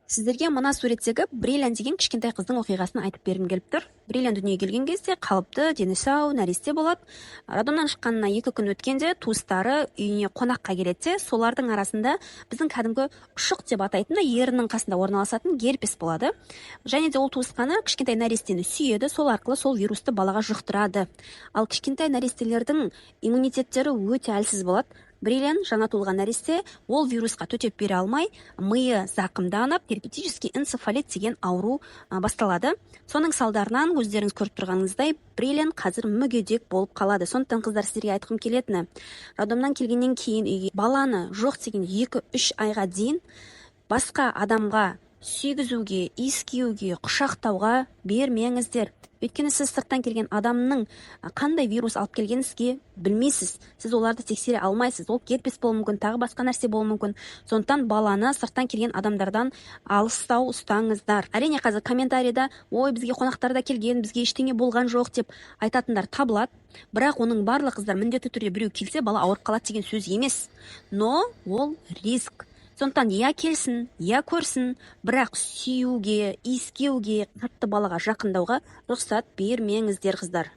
Сіздерге мына суреттегі Бриллиан деген кішкентай қыздың оқиғасын айтып бергім келіп тұр. Бриллиан дүниеге келген кезде қалыпты, дені сау нәресте болады. Роддомнан шыққанына 2 күн өткенде туыстары үйіне қонаққа келеді де, солардың арасында біздің кәдімгі ұшық деп атайтын, еріннің қасында орналасатын герпес болады. Және де ол туысқаны кішкентай нәрестені сүйеді, сол арқылы сол вирусты балаға жұқтырады. Ал кішкентай нәрестелердің иммунитеттері өте әлсіз болады. Бриллиан, жаңа туылған нәресте, ол вирусқа төтеп бере алмай, миы зақымданып, герпетический энцефалит деген ауру басталады. Соның салдарынан, өздеріңіз көріп тұрғаныңыздай, Бриллиан қазір мүгедек болып қалады. Сондықтан, қыздар, сіздерге айтқым келетіні: роддомнан келгеннен кейін үйге баланы жоқ деген 2-3 айға дейін басқа адамға сүйгізуге, иіскеуге, құшақтауға бермеңіздер. Өйткені сіз сырттан келген адамның қандай вирус алып келгенін сізге білмейсіз, сіз оларды тексере алмайсыз. Ол герпес болуы мүмкін, тағы басқа нәрсе болуы мүмкін. Сондықтан баланы сырттан келген адамдардан алыстау ұстаңыздар. Әрине, қазір комментарийда: «Ой, бізге қонақтар да келген, бізге ештеңе болған жоқ», – деп айтатындар табылады. Бірақ оның барлық, қыздар, міндетті түрде біреу келсе, бала ауырып қалады деген сөз емес, но ол риск. Сондықтан иә, келсін, иә, көрсін, бірақ сүюге, иіскеуге, қатты балаға жақындауға рұқсат бермеңіздер, қыздар.